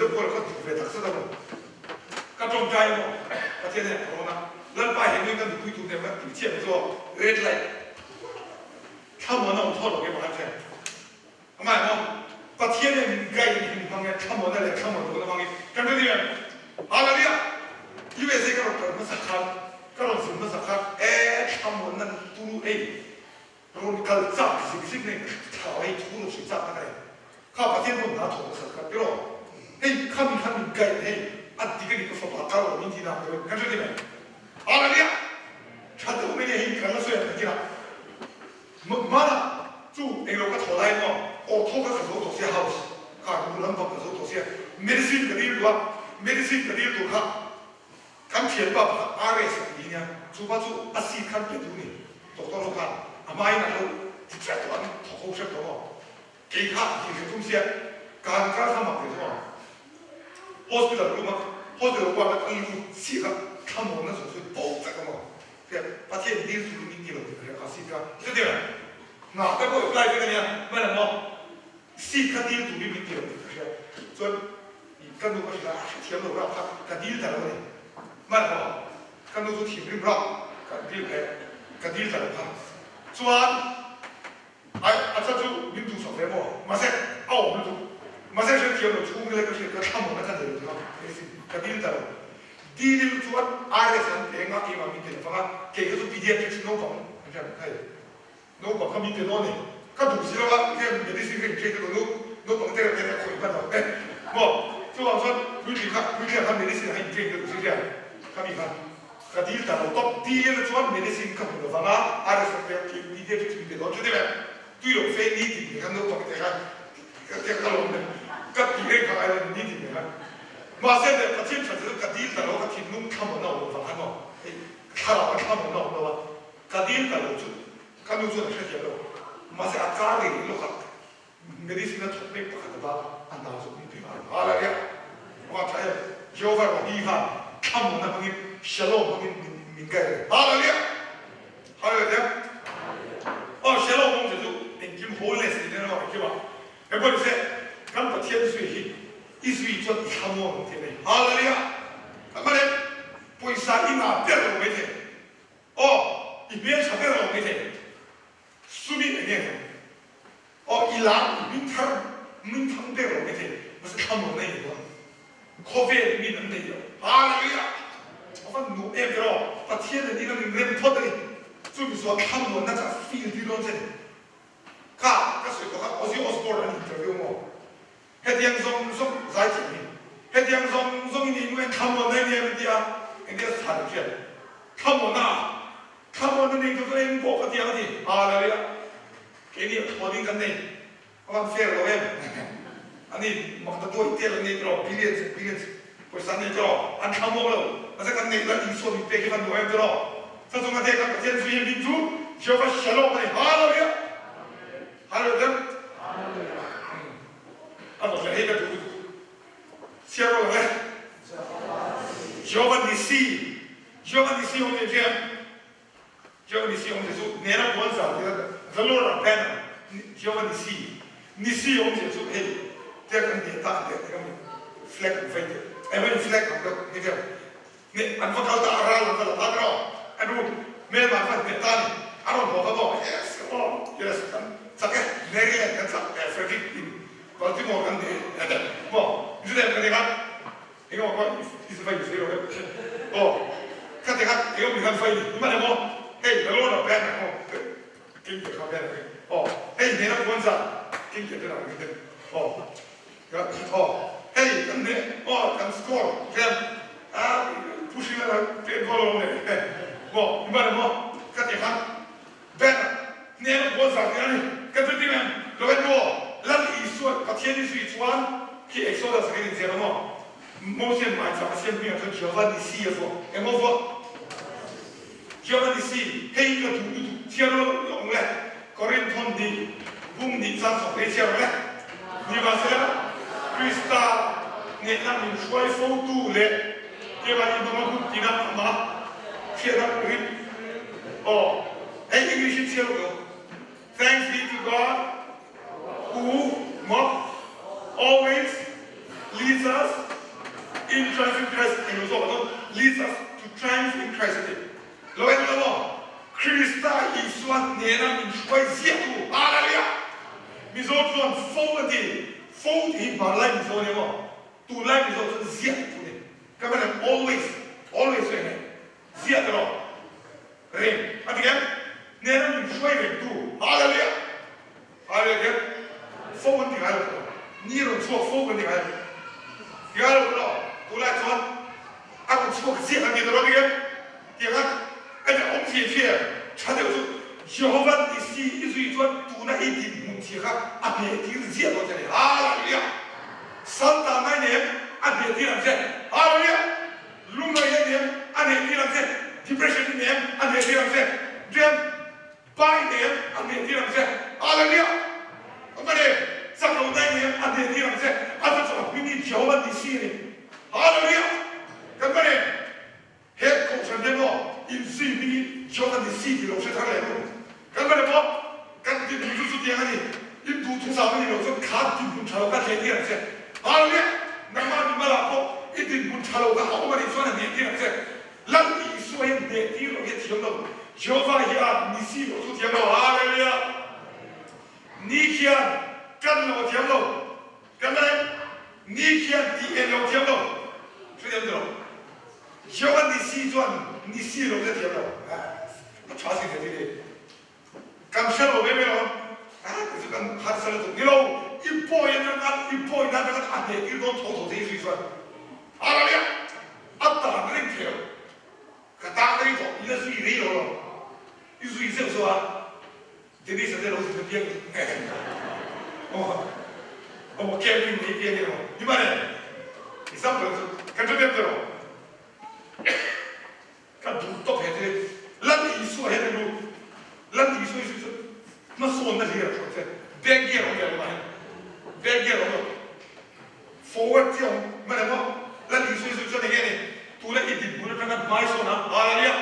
deuh pawh ka duh ve takzet a maw? Ka tawngtai a maw? Pathian hian ka rawn a, Lalpa he nui kan nupui tur nen kan tih chiah mai chu aw, red light thlamuan a awm thaw lo ke pakhat hian amah emaw Pathian hian min guide in min hmang e, thlamuan a leh thlamuan lo na hmang i kan rin em? Hallelujah! USA ka rawn kal hmasak khan ka rawn zin hmasak khan e thlamuan nan turu ei Rawn kal chak zik zik nei thla hei thu lo sawi chak na ka nei. Kha Pathian pawn hna thawk nasat kha tiraw? Hei kha mi kha min gaih hei a dik a ni ka fapa kal lo min ti nak deuh in kan hre ti mai. Hallelujah! Tha deuh mai nia hei kan la sawi ang kan kinah hmanah chu englo ka thaw lai maw ortho kha ka zo tawh sia house kha ka bul lampang ka zo tawh sia medicine ka dil duh a medicine ka dil tur kha Kan thianpa pakhat RS a ti nia, chu pa chu a seat khan pe duh ni. Doctor ho khan a hmain a lo ti chiah tawh an thawk ho hrep tawh maw? Kei kha a ti hre tum sia, kan kal kha mak ve chu maw? Hospital room a hospital ward a kan lut chiah kha thlamuanna zawng chu bo vek a maw? Hria Pathian dil turin min ti lo tih ka hria kha seat kha chuti mai hna te pawh apply vek a nia, hman ang maw? Seat kha dil turin min ti lo tih ka hria chuan ka nu ka hrilh a, a hrethiam lo rap kha ka dil ta lo a ni. Hmanhmawh ka nu chu thinrim rap ka dil ve ka dil ta lo kha chuan ai a chan chu min duhsak ve maw mahse a awm lutuk mahse hrethiam lo chhung ila ka hriat ka thlamuan a ka nei lo tih kha ka dil ta lo. Dil in chuan RS an pe eng a keimah min ti lo vang a kei kha chu pediatrics naupang an hriat ang kha e. Naupang kha min ti dawn e. Ka duh si lo a, heng medicine ka incheck ka duh nu, naupang te ka te ka khawih hman lo e. Maw, chuvang chuan puitling kha, puitling khan medicine a incheck ka duh si hian kha mi kha ka dil ta lo tawp. Dil chuan medicine ka hmu lo vang a, RSF te ki pediatrics min pe dawn chu ti ve. Tui lo fe ni tin ve khan naupang te kha ka te ka lawm ve ka ti reng kha ngai lo ni tin ve khan. Mahse le Pathian tha chu ka dil ta lo ka thinlung thlamuan a awm lo vang khan maw, hei thlarau a thlamuan a awm lo a. Ka dil ta lo chu ka nu chuan a hrethiam lo. Mahse a car rei lawk a, medicine a thawk mek pakhat a bak a, a hna zawk min pe nghal nghal a nia. A va tha em! Jehovah Rahi khan thlamuanna hmangin Shalom hmangin min min guide a ni nghal a nia. Hallelujah! Aw Shalom awmzia chu engkim wholeness tih nen a engkim a. Engpawh nise kan Pathian zui hi i zui chuan i thlamuang ang tih a nei. Hallelujah! Mahse pawisa i ngah ber lo maithei. Aw, i hmeltha ber lo mai thei. Sumi eng nge ang? Aw, i lar i hming thar hming thang ber lo mai thei. Mahse thlamuan a inhuam. Khawvel min an nei lo. Hallelujah! A van nuam em ber aw. Pathian nen in an inrem phawt a ni. Chu mi zual thlamuanna chu a feel tir dawn che ni. Kha ka sawi tawh kha Ozzy Osbourne an interview maw? Hetiang zawng zawng zaithiam hi hetiang zawng zawng in innu en thlamuanna i nei em tia engtia chhan an hriat thlamuanna a thlamuanna nei tur chuan eng pawh ka tiang a ti hallelujah keini thlamuanin kan nei a van fair lo em ani mak ta duai tel an nei tiraw billions and billions pawisa an nei tiraw an thlamuang lo mahse kan neih lan Isua min pek hi van nuam em tiraw chachung a te kan Pathian zui hi min chu Jehovah Shalom a ni hallelujah. Hallelujah. A vawk leh hei ka duh lutuk. Chhiar rawh le. Jehovah Nissi. Jehovah Nissi awm zia chiang. Jehovah Nissi awm zia chu nena puan zar tih a The Lord our banner. Jehovah Nissi. Nissi awm zia chu hei tia kan hne ta an teh teh kami flag an vei teh. Ai hmai flag ang deuh hei tia. Hne an va kal ta a ral an va la ta rawh. A nu hmel man va hne ta ni. A rawn haw kha maw? Yes ka maw? Yes kan chak e. Maryland kan chak e Frederick in Baltimore kan hne e maw? Judaim ka ti khan eng emaw pawh i vai ni lo e aw ka ti khan eng emaw ni khan vai ni i man emaw hei the Lord of banner maw king te kha banner hi aw hei hnena puan zan king te banner ang te aw Aw hei kan hneh aw kan score hian a pu hrilh a pek goal lo le maw i man emaw ka ti khan banner hneh a goal zar tih a ni ka chu ti em lo en maw Lal Isua Pathian i zui chuan khi Exodus a kan inziak a maw Mosian maicham a siam hmingah chuan Jehovah Nissi a vuah engmaw vuah Jehovah Nissi hei ka duh lutuk thiam lo lawng le Korinthon nih bung nih caan sok ve cio le. Nimahsela, Krista nehnak min hruai fotu le keimah nih bang a hmuh tinak amah hriahnak rit aw hei English in cheu ko. Thanks be to God who maw always. Leads us in triumph in Christ eng lo zawk a dawn Leads us to triumph in Christ a ti. Lo en lo aw, Krista Isua hnena min hruai ziahtu, Hallelujah! Mizo chuan fo a ti, fo tih hi hmanlai Mizo a ni maw? Tunlai Mizo chuan ziah tih thu a ni. Ka hman em? Always, always chu eng nge? Ziah ta rawh. Reng a ti em? Hnena min hruai rengtu, Hallelujah! Hallelujah hian fo an ti ngai lo tawh. Ni rawn chhuak fo kan ti ngai lo. Ti ngai lo tawh lo. Tunlai chuan a rawn chhuak ziah kan ti ta rawh ti em? Tiang a enge awm fie fie tha deuh chu Jehovah Nissi i zui chuan tuna i dinhmun thia kha a hneh tir ziah dawn che a ni. Hallelujah! Salta ngai nem a hneh tir ang che. Hallelujah! Lungngai ngai nem a hneh tir ang che. Depression i nem a hneh tir ang che. Rian Pai nen a hneh tir ang che. Hallelujah! Amane, chak lo dai nen a hneh tir ang che. A chu chu a hming hi Jehovah Nissi a ni. Hallelujah! Kan mane, he kohhran hian maw inzui hming hi Jehovah Nissi tih lo hre thar leh ru. Kan mane maw, kan dinhmun chu chutiang a ni. In duhthusam a nih loh chuan kha dinhmun tha lo kha hneh tir ang che. Hallelujah! Nangmah mimal ah pawh i dinhmun tha lo kha a awm a nih chuan a hneh tir ang che. Lal Isua hian hneh tir loh hi a thiam lo. Jehovah hian ni si loh chu thiam lo. Hallelujah! Ni khian kan loh a thiam lo. Kan la em? Ni khian tih en loh a thiam lo. Hrethiam tawh lo. Jehovah ni si chuan ni si loh hi a thiam lo. A tha si thei thei. Kan hre lo ve ve lo. A ti chu kan harsa lutuk ni lo. I pawi atang a i pawi na atang a hneh tir dawn tho tho thei zui chuan Hallelujah! A tan reng thei lo. Ka tan rei tawh i la zui rei lo lo. I zui zeuh zeuh a Dennis a te lo zin a piang aw aw camping nei piang emaw ni mah le example chu kan hre deuh tawh lo. Ka duh tawp he thil Lal Isua hian a lu Lal Isua hi chu hmasawnna hlir a hruai che. Back gear awm ve lo mah hian back gear awm lo forward chi awm hman emaw Lal Isua hi chu chuan enge ni tuna i dinhmun atanga hmaisawn a Hallelujah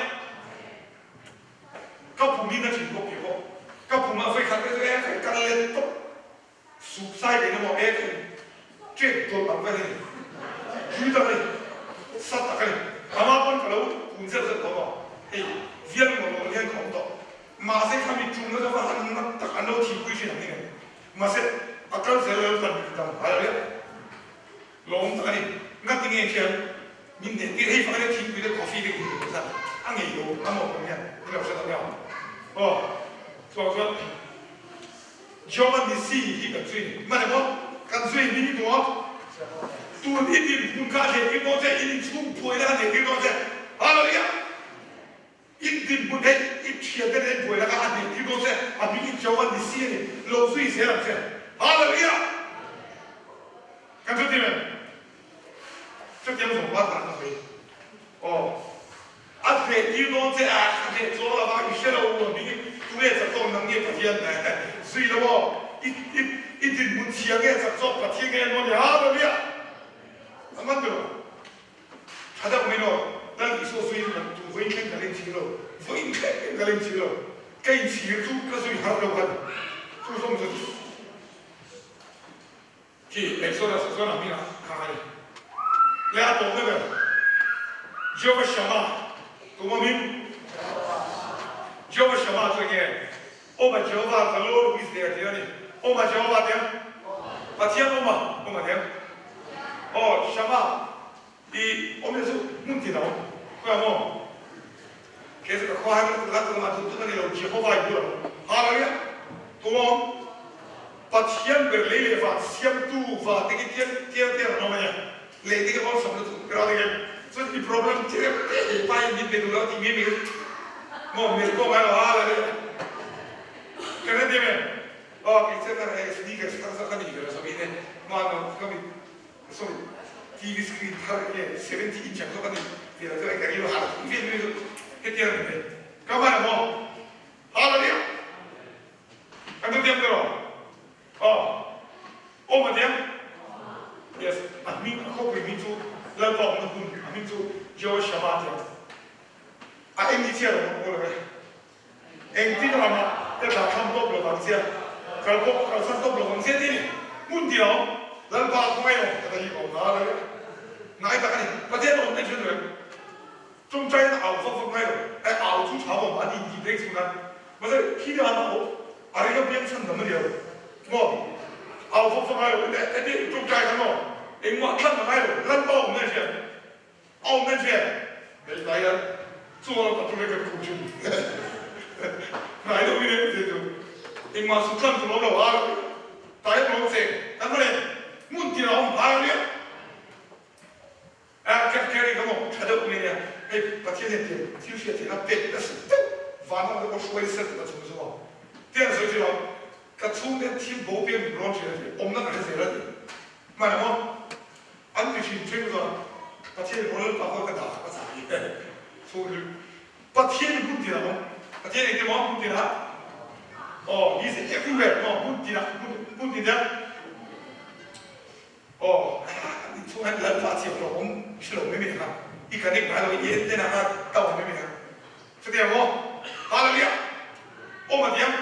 ka pum hi na thin bawk ke pawh ka pum ah vawikhat te chu e kal let tawp Suk sai leh emaw ek in ṭek dawlh ang vel a ni. Tui tak a ni. Sat tak a ni. Amah pawn ka lo kun zeuh zeuh tawh maw? Hei, vial maw lo hian ka awm tawh. Mahse kha mi ṭumna chu va han nat tak an lo thihpui ṭhin ang ni nen. Mahse, a kal zel lo tan mi dang hnai a ria. Lawm tak a ni. Ngati nge khian min hneh tir hei fak ania thingpui te coffee te ka hmu duh kha a ngei lo a maw pawh hian ni lo hre tak nia aw chuang chuan Jehovah Nissi hi kan zui ni mah emaw kan zui ni ni maw tun i din hmun kha a hneh tir dawn che in inchhung buaina kha a hneh tir dawn che Hallelujah in dinhmun hei i thiante nen buaina kha a hneh tir dawn che a hming in Jehovah Nissi a ni lo zui zel ang che Hallelujah Kan hre tir em? Chutiang zawng bak ah ka sawi. Aw. A hneh tir dawn che a, ka hneh chuang lo va, i hre lo a hming in tunge chak zawk nang nge Pathian zui lo aw. I i i dinhmun chhia nge chak zawk Pathian nge maw ni Hallelujah! A man ber aw. Tha deuh mai lo, Lal Isua zui in man tu vawiin thleng ka la inchhir lo, vawiin thleng ka la inchhir lo. Ka inchhir chu ka zui har lo kha ni. Chu zawng chu. Khi Exodus ah chuan a hming ah kha a ni. Leh a tawpna ber, Jehovah Shammah, kum awmin Jehovah Shammah chu enge? Awm a Jehovah, the Lord who is there tih a ni. Awm a Jehovah tih a? Pathian awm a, awm a tih a? Aw, Shammah i awm hi chu hmun tin a awm. Khawiah maw? Kei chu ka khua hai rat rat lamah duh tuk a ni lo, Jehovah i bul a awm. Hallelujah! Tum a awm. Pathian ber lei leh van siamtu va te khi tiang tiang tiang an awm a nia. Lei te khi awlsam lutuk ber a ni em? Chuan i problem ti reuh te hei pa in min be duh lo tih mai mai maw melh pawh ngai lo hallelujah. Kan en em em? Aw kei chuan ka hei sneakers thar zawk ka nei ve lo sawmi te mahni ka mit sorry TV screen thar nge 70 inch ang zawk a ni ve lo chuan ka rilru harh vel mai chu hetiang a ni mai. Ka hman ang maw? Hallelujah. Kan tu tiam tiraw? Aw. Awm a tiam? Yes. A hming, a khawpui hming chu Lalpa awmna hmun, a hming chu Jehovah Shammah a tiam. A eng i chhiar awm ang lo e. Engtin ramah ka tla thlam tawp lo vang chia, kal pawh ka kalsan tawp lo vang chia tih a ni. Hmun tia awm, Lalpa khawngaih awm ka ta hi ka awm a. Hallelujah. Ngai tak a ni. Pathian awm na hriat lo em? Tawngtai in au vak vak ngai lo. Ai au chu tha maw mahni intih reng chung nan. Mahse khi dan a awm a ring a piang chhan dam a ni lo maw? Au vak vak ngai lo. Heti tawngtai kha maw engmah thlan a ngai lo. Lalpa awm na hriat. A awm na hriat. Hei hian chuan a pathum e kan khuh thin. Ngai deuh in em thei chu. Engmah sut thlan tur awm lo. Hallelujah. Tah hian lawm che. Kan va le. Hmun tin a awm. Hallelujah. A Jack Kerry kha maw tha deuh mai nia, hei Pathian hian tiang thil hriat theihna pek nasa deuh van ang deuh a hruai sel tuk a chung chu maw tiang sawi chu lo ka chhungte hian thil bo piang min rawn hria a ti awmna ka hre zel a ti hman ang aw an ti hrim thleng chuan Pathian in aw Lalpa khawi ka dah ka chah hi chhung hi Pathian in hmun tinah awm Pathian engtin maw hmun tinah aw he is everywhere maw hmun tinah hmun tin te Aw, i chhung hian Lalpa chiah lo awm hre lo mai mai kha, i connect ngai lo, i en ten anga ta awm mai mai kha. Chutiang maw? Hallelujah! Awm a tiang?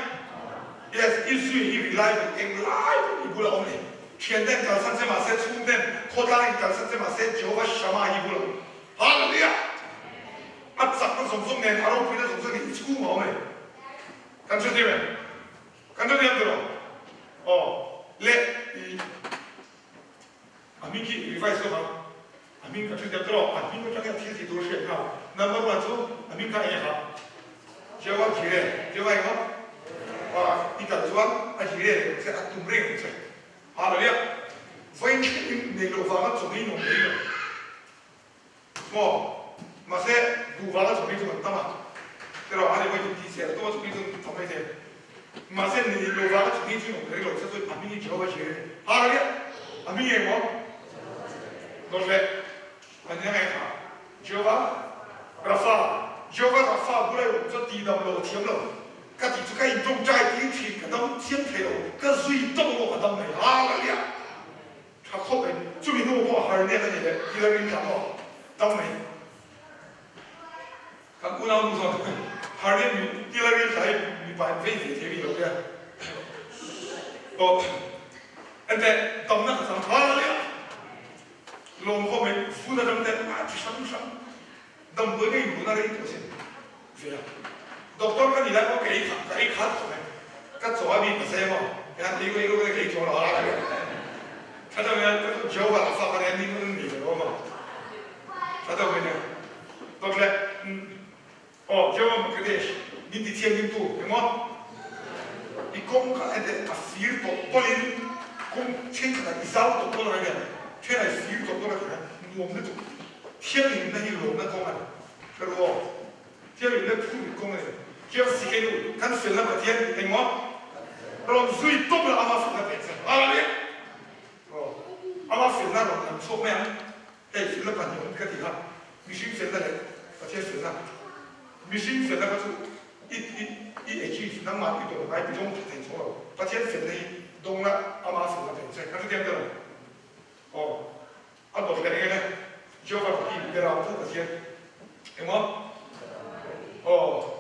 Yes, i zui hi reliable eng lai pawh i bulah awm leh. Thian ten kalsan che mahse, chhung ten, khawtlang in kalsan che mahse, Jehovah Shammah hi i bulah awm. Hallelujah! A chakna zawng zawng nen, a ropuina zawng zawng nen i chhungah awm e. Kan hre thiam em? Kan hre thiam tawh lo. Aw le i a hming khi revise lawk ang. A hming kan hre thiam tawh lo. A hming atang hian thil tih tur a hriat nghal. Number one chu a hming kha eng kha? Jehovah Jireh. Jehovah eng maw? Aw i kal chuan a Jireh leh ang che, a tum reng ang che. Hallelujah! Vawiin thleng in nei loh vanga chawhmeh in awm reng lo. Maw? Mahse, duh vanga chawhmeh chu kan tam a, erawh a ni pawhin tih zel tuma chawhmeh chu kan tam mai thei. Mahse, ni lo vanga chawhmeh chu in awm reng lo se chuan a hming hi Jehovah Jireh a ni. Hallelujah! A hming eng maw? Dawt leh a ni ang kha. Jehovah Rapha, Jehovah Rapha bula i awm chuan tihdam lo a thiam lo. Ka tih chu ka intawngtai tir thin, ka dam thiam thei lo, ka zui tawp maw ka dam mai. Hallelujah! Tha khawp mai. Chumi hnu pawh har nek a ni leh thil a rin tlang aw tam mai. Kan unau nu chuan har nek mi thil a rin tla hi mipa in vei ve thei mi lo nia. Aw enteh damna ka chang tha nia. Lawm khawp mai fun atang te a chi hrang hrang damdawi ka inbun a rei tawh sin ve a. Doctor ka ni lai pawh ka ei ka ei khat khawp mai. Ka chaw a mi ka zem a, hian ei ei ka ei chaw lo a Tha deuh hian ka Jehovah a fak a nia ni an nei ve lo a Tha deuh mai nia. Dawt leh aw Jehovah Makadesh min ti thianghlim tu engmaw i kawng kha ente a fir tawh tawlh in kawng thenkhat ah i zau tawh tawlh ang a nia then ah i fir tawh tawlh a ti kha nuam lutuk thianghlimna hi lawmna kawng a ni ka ru aw. Thianghlimna thu mit kawng a ni. Khiang si kei nu, kan felna Pathian engmaw rawn zui tawp la ama felna pek che. Hallelujah! Aw, ama felna rawn lang chhuak mai ang. Hei felna pahnih awm ka ti kha, mihring felna leh Pathian felna. Mihring felna kha chu i i i achieve, nangmah i dawng ngai, i dawng tha thei chhawng lo. Pathian felna hi dawng la ama felna pek che. Kan hrethiam ta lo. Aw. A dawt leh eng e? Jehovah hi Beram thu Pathian emaw? Aw,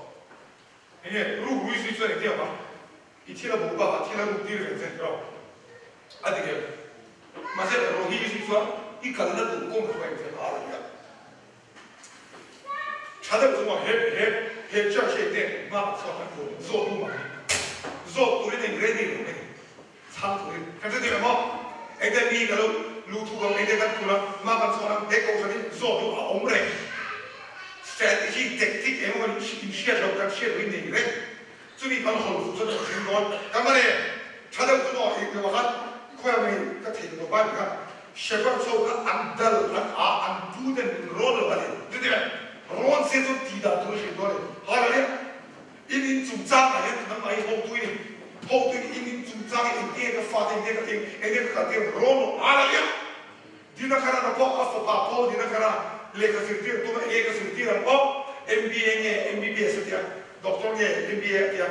eng nge ruk rui zui chuan engti ang a? I thil a bo bakah thil a ruk tir ve che rawh. A dik em? Mahse Rohi zui chuan i kalna duh kawng hruai ang che a la nia. Tha deuh chu maw he he he church hi engte hma kan chhuak kan phur zawt tum ang hi. Zawt turin eng ready lo mai. Chhang turin kan hre thei ang maw? Engte mi ka lo luh thuk ang, engte kan phur ang, mah kan chhawn ang, he kohhran hi zawt chu a awm reng. Strategy, tactic eng emaw in hriat loh kan hriat loh in nei reng. Chumi kan hawl fuh chuan kan hring dawn. Ka mah le, tha deuh chu maw eng emaw khan khawi ang mai ka thei lo bai kha Shepherd ho kha an dal, an a, an pu ten min rawn lo a ni. Chuti mai, rawn se chuan tih dan tur a hrilh dawn e. Hallelujah! In in chungchang ah hian nangmah hi hotu i ni. Hotu i ni, in in chungchang hi engtin nge ka fate, engtin nge ka tih, engtin nge ka kal tih rawn rawh Hallelujah! Dinakarana pawh a fapa Paul Dinakara lehkha zirtir tum a enge ka zirtir ang aw? MBA nge MBBS a tia, Doctor nge MBA a tia,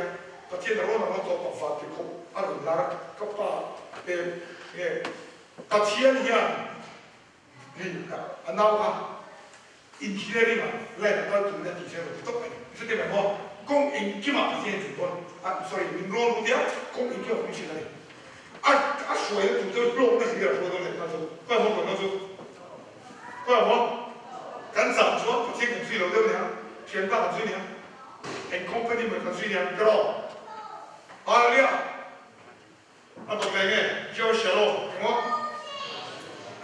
Pathian a rawn ang a tawp a van ti khawp a rawn lar a, ka pa te nge Pathian hian Hei a nau kha engineering ah line a kal turin a tih che rawn ti tawp mai ni. I hre mai maw? Kawng engkimah Pathian in min rawn ah sorry min rawn ru tia kawng engkimah min hrilh a ni. A a hruaina tur chu hlawkna hlir a hruai dawn leh nghal chu khawi hmawk rawn chu. Thianpa kan zui nia. Eng company maw kan zui nia ka rawh. Hallelujah! A dawt leh nge Joe Shalom emaw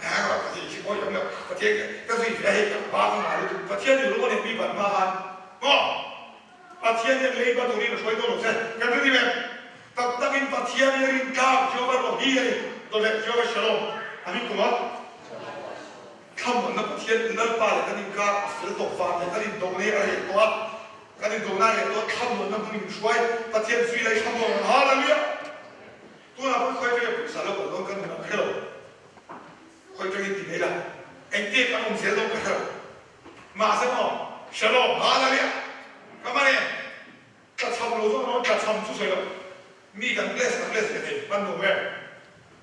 Aa ka tih hi mawi awm lo Pathian ka zui ve a hei ka pa ka ngai lutuk Pathian i lung a neih mi ban hma khan maw Pathian hian leiba turin a hruai dawn lo che kan ring em tak takin Pathian hi a rin tlak Jehovah Rohi a ni dawt leh Jehovah Shalom a hming kum a Thlamuanna Pathian Lalpa leh kan inkar a fel tawh van leh kan indone a reh tawh a Kan indona leh tawh thlamuanna hmun in hruai Pathian zui lai thlamuan ang Hallelujah! Tunah pawh khawi atangin pawisa lo kal dawn kan hun ang hre lo. Khawi atangin ti mai la. Engte kan awm zel dawn ka hre lo. Mahse maw Shalom Hallelujah! Ka man e. Tlachham lo zawk emaw tlachham chu sawi lo. Mi kan bless kan bless ve thei an nuam em?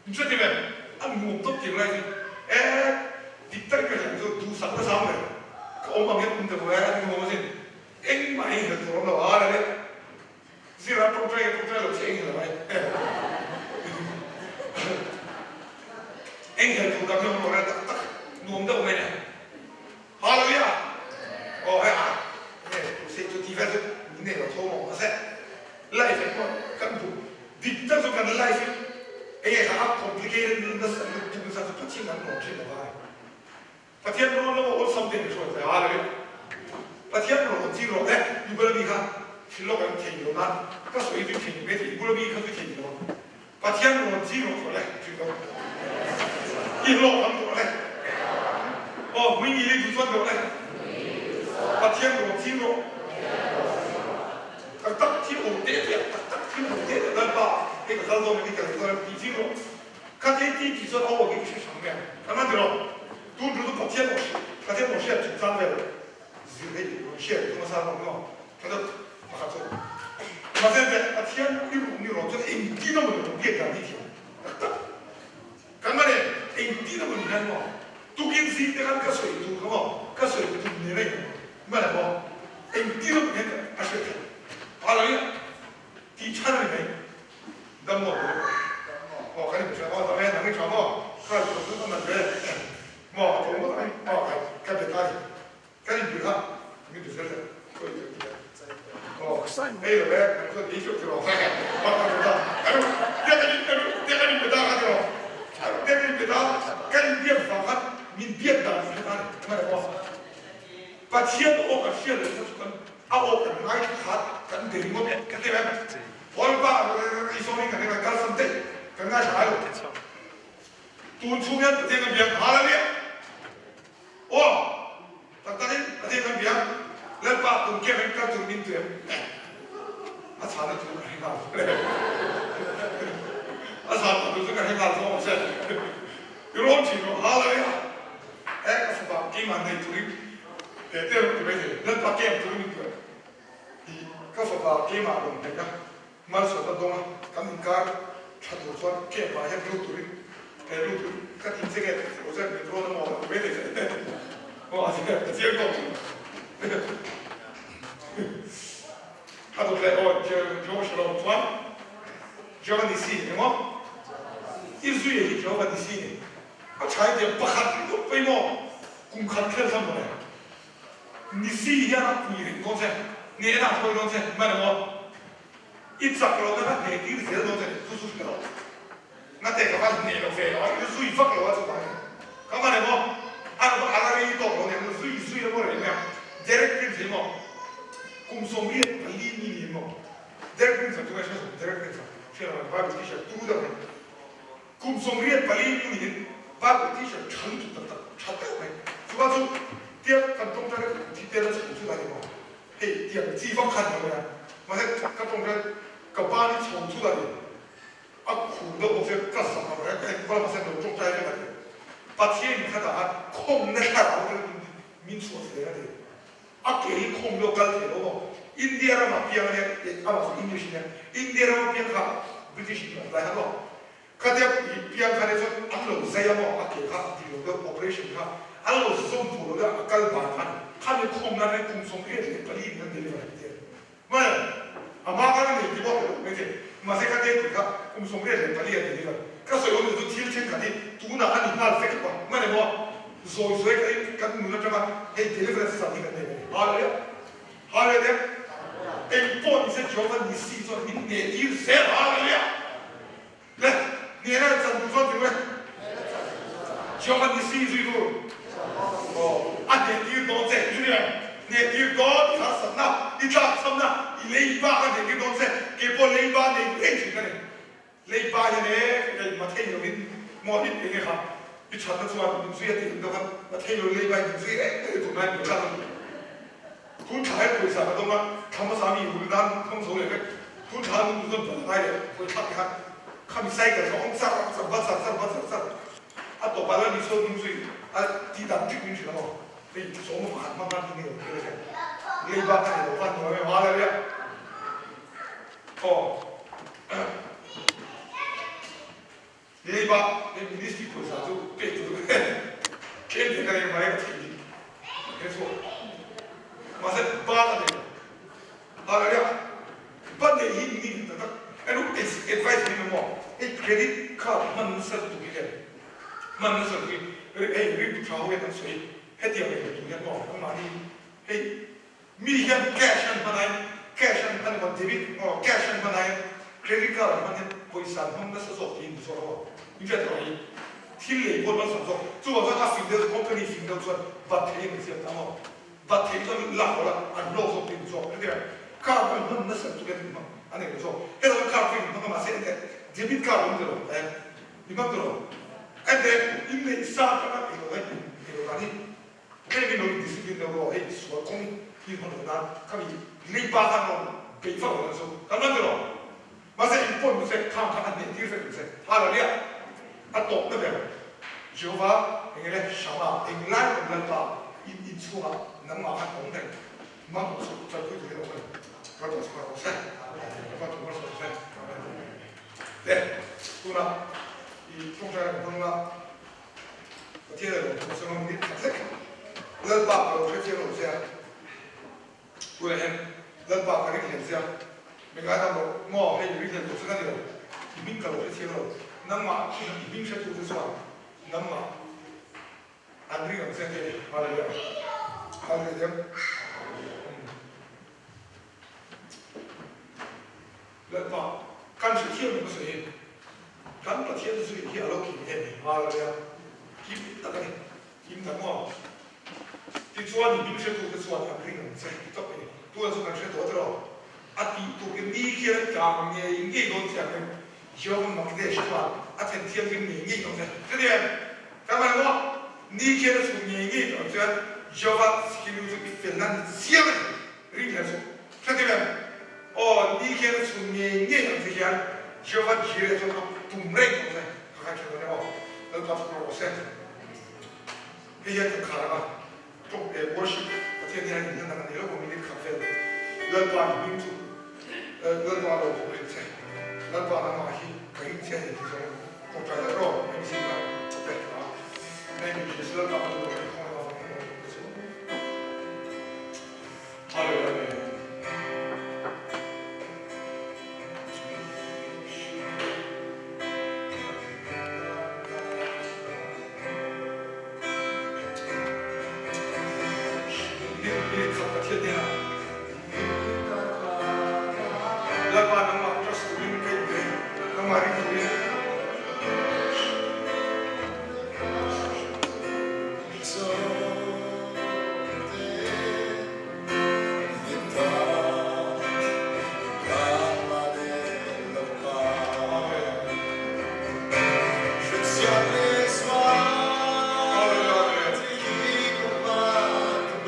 In hre tim em? An nuam tawp tir lai chu e dik tak ka hriat chu duhsak nasa mai. Ka awm ang hian awm ta lo e an nuam asin. Engmah eng hel tur awm lo a le. Zira tawngtai ka tawngtai lo che eng hel mai. Eng hel tur dang hi awm lo le tak tak nuam deuh mai le. Hallelujah! Aw hei a nge tu se chu ti vel chu min nei lo tho maw mahse life ah pawh kan duh dik tak chu kan life hi enge kha a complicated nasa lutuk nasa chu Pathian kan rawn thin lo vai Pathian rawn lo awlsam te hruai ve hallelujah Pathian rawn chi rawh le i bula mi kha thil lawk an thei lo nan ka sawi chu thei mai thei i bula mi kha chu thei lo Pathian rawn chi rawh tawh le tih lo i hlawk ang tawh le aw hmui ngil i duh chuan tawh le Pathian rawn chi rawh tak tak thil awm teh teh tak tak thil awm teh teh Lalpa hei ka kal dawn em i kal dawn em tih chi rawh kha thei ti tih chuan aw hi i hre hrang em kan han ti rawh tun tu chu Pathian aw Pathian aw hriat chungchang vel zir hei rawn hriat tum a sang awm maw Ka deuh pakhat chu Mahse teh Pathian i ruh ni rawh chuan engtin emaw ni rawn biak dan hi thiam tak tak. Kan mah nen engtin emaw ni hian maw tukin zing te khan ka sawi tur kha maw ka sawi tum nen a inang mah le maw engtin emaw ni hian a hriat theih. Hallelujah tih chhan a ni mai. Dam maw tu aw kan inhria maw dam e nang i tha maw kha i tawh chu ka nat ve maw a tawng ngawt ang maw ka be ta ni. Kan inpui kha min ti fel teh khawi kan ti a aw hei lo e kan chuan ei ṭeuh tiraw bak kan ta anu te kan in anu te kan inpe ta kha tiraw anu te kan inpe ta kan inbiak vang khan min biak dan hre ta ni hmana pawh Pathian aw kan hriat loh kha chu kan a aw kan ngaithla khat kan be ringawt ka ti em Lalpa i sawmin kan kan kalsan daih kan ngaithla ngai lo tun chhung hian Pathian kan biak Hallelujah. Aw, tak takin Pathian kan bia, Lalpa tum kem in kal tur min tu em? Eh, a chhana tur ka hre nghal le. A chhana tur chu ka hre nghal zawk ang che. I rawn thin rawh, Hallelujah! Eh, ka fapa keimah nei turin he te rawn ti mai thei, Lalpa kem turin min tu em? I ka fapa keimah rawn hnaih a, Malsawmna dawnga kan inkar tha tur chuan camp ah hian lut turin he lut turin ka tin che nge tih lo chuan min rawn a maw ti mai thei che maw a chiang tawk chu a dawt leh aw Jehovah Shalom chuan Jehovah Nissi ni maw i zui hi Jehovah Nissi ni a tha in tiang pakhat ringawt pawh i maw kum khat khel thla maw le Nissi hian a pui reng dawn che, hnehna a hruai dawn che, hman emaw i chak lohna kha hneh tir zel dawn che tih chu chu hre lo. Na te ka van hneh lo ve lo a, i zui vak lo a chuvangin ka hman emaw a a la rei tawk lo nen zui zui emaw reng emaw Derek Prince hi maw kum 84 mi ni emaw Derek Prince chu ngai hre suh Derek Prince a hre lo Bible teacher tu deuh hi Kum 84 mi niin Bible teacher tha lutuk tak tak, tha deuh mai. Chuva chu tiang kan tawngtai na kan thi tel a chho chu lai maw? Hei tiang chi vak khan lo mai a. Mahse ka tawngtai ka pa ni chho chu lai a khur deuh bawk sia ka zak lo reng ka engkual mahse lo tawngtai vek a ti. Pathian in khatah khan khawmna thlarau atangin min chhuah zel a ti. A ke hi khawm deuh kal thei lo maw? India ramah piang a nia, amah chu English a nia, India rama piang kha British in an tlai kha maw? Khatia i piang kha nia chuan an lo zai a maw? A ke kha ti lo deuh operation kha an lo zawm fuh lo deuh a kal ban kha ni. Khami khawm nan hian kum 84 in an deliver a ti a ni. Hmai a hma khan a nei ti bawk lo mai thei. Mahse khatia tih kha kum 84 a deliver. Ka sawi awm chu thil thenkhat hi tunah a ni nghal vek lo a. Hmai emaw zawi zawi ka in kan nun atanga hei deliverance san hi kan nei a ni. Hallelujah! Hallelujah! Eng pawh nise Jehovah Nissi chuan min hneh tir zel. Hallelujah! Le, hnehna la chan duh chuan ti le. Jehovah Nissi zui tur. Aw, a hneh tir dawn che. Junior, hneh tir dawn i harsatna, i tlakchhamna, i lei bak a hneh tir dawn che. Kei pawh lei ba nei reng thin ka ni. Lei pa hian e ka in mathei lo in maw in eng e kha i thatna chuan min zui a tih ang deuh khan mathei lo lei pa in min zui reng reng tur ngai min thlak a ni. Tun thla hian pawisa ka dawng a, thla hmasa mi hul nan hmang zo leh vek. Tun thla an nun chuan bal a ngai leh pawih thlak te khan khami cycle kha awm char char va char char va char char a tawp ah lal Isua hnung zui a tih dan ṭik min hrilh ang aw. Hei sawma pakhat hmang khan hi nge awm thil a hriat. Lei bak a nei lo khan nuam em hallelujah. Aw. Leiba hei ministry pawisa chu pek tur chu tlem thei ka nei mai ka theih ni he chu mahse ba ka nei lo hallelujah ba nei hi ni tak tak enu advice min maw hei credit card hman nasa lutuk hi hian hman nasa lutuk hi hei rilru tha ho hian an sawi hetiang leh tur hian maw anmahni hei Mi hian cash an hman aiin cash an hman emaw debit emaw cash an hman aiin credit card an hman hian pawisa an hmang nasa zawk tiin zawh rawh a, in hriat erawh hi thil lei pawh an malsawm zawk. Chuvang chuan a fing deuh chu company fing deuh chuan bat thei an insiam ta maw? Bat thei chuan lak lo la an hlawk zawk tiin zawk hetiang card an hman nasa lutuk hian hmang an nei lo zawk. Hetah chuan card pawh in hmang a mahse ente debit card a awm ti lo eh i hmang ti lo ente inneih sa atanga ei lo eh ei lo dan hi Heng hi lo in discipline deuh rawh, hei sual kawng hi hman loh nan khami lei pa khan rawn beih vak loh nan chu kan man rawh. Mahse in pawn nu che khang kha a hneh tir vek ang che. Hallelujah! A tawpna ber Jehovah eng nge le Shama englai awm Lalpa in inchhungah nangmah khan awm reng mang awm suh tanpui turin awm reng. Lalpa chu rawh se. Lalpa chu malsawm se. Amen. Le tunah i tawngtai kan hmang la. Pathian a lo thawk chuan a mit khat lek Lalpa ka lo hre chiang lo che a, tunah hian Lalpa ka ring hlel che a, mi ngaidam rawh maw hei mi ring hlel tur che ka ni lo, i hming ka lo hre chiang lo, nangmah i hming hretu te chuan nangmah an ring ang che tih a ni. Hallelujah. Hallelujah. Lalpa, kan hrethiam in ka sawi hi, kan Pathian zui hi a lo kim em em hallelujah, kim tak a ni, kim tak maw? Tichuan i hming hretute chuan an ring ang che ti tawp a ni, tunah chu kan hre tawh tiraw? A tih tuk in ni khian an tlang ngei ngei dawn che ang em? Jehovah Makdesh chuan a then thianghlim ngei ngei dawn che, chutiang kan hman maw? Ni khian a chhun ngei ngei tawh ang chuan Jehovah Sikinu chu i felna ni chiang a ni. Ring hian chu hretir em? Aw, ni khian a chhun ngei ngei ang che hian Jehovah Jireh chuan a tum reng tawh che. Ka kai thin dawn em aw? Lalpa chu rawh se. Hei hian kan khar ang a, tawng eh worship Pathian hian in hlan ang a ni lo maw minute khat vel Lalpa i hming chu Lalpa lo thawk ring che. Lalpa nangmah hi ka ring che a ni tih zawng tawngtai leh rawh. Hemi sin kha pek a. Name in Jesus Lalpa kan duh ang khawngaih avang hian lo thawk te chu. Lalpa nangmah trust turin ka inpe, nangmah ring turin.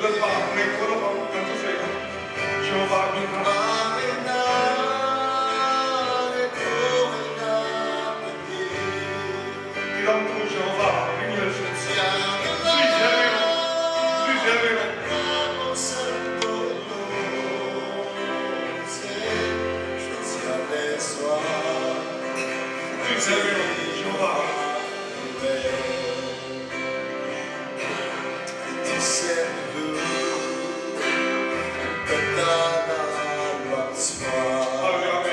Lalpa ngaihtuah lo ang kan thusawi kha Jehovah a hming kha. Tiramtu Jehovah ring lel suh. Zui zel mai rawh, zui zel mai rawh. Zui zel mai rawh, Jehovah. Hallelujah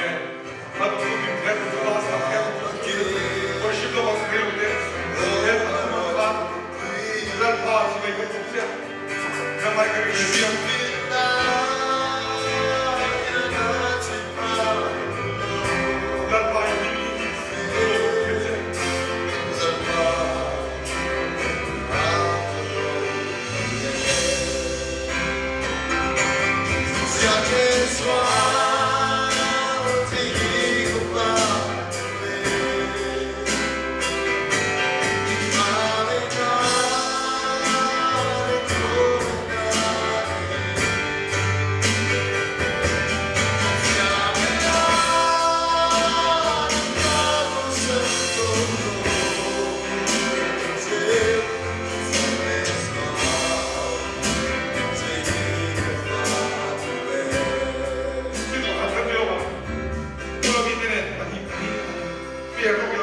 Amen. Prepare lawk ila.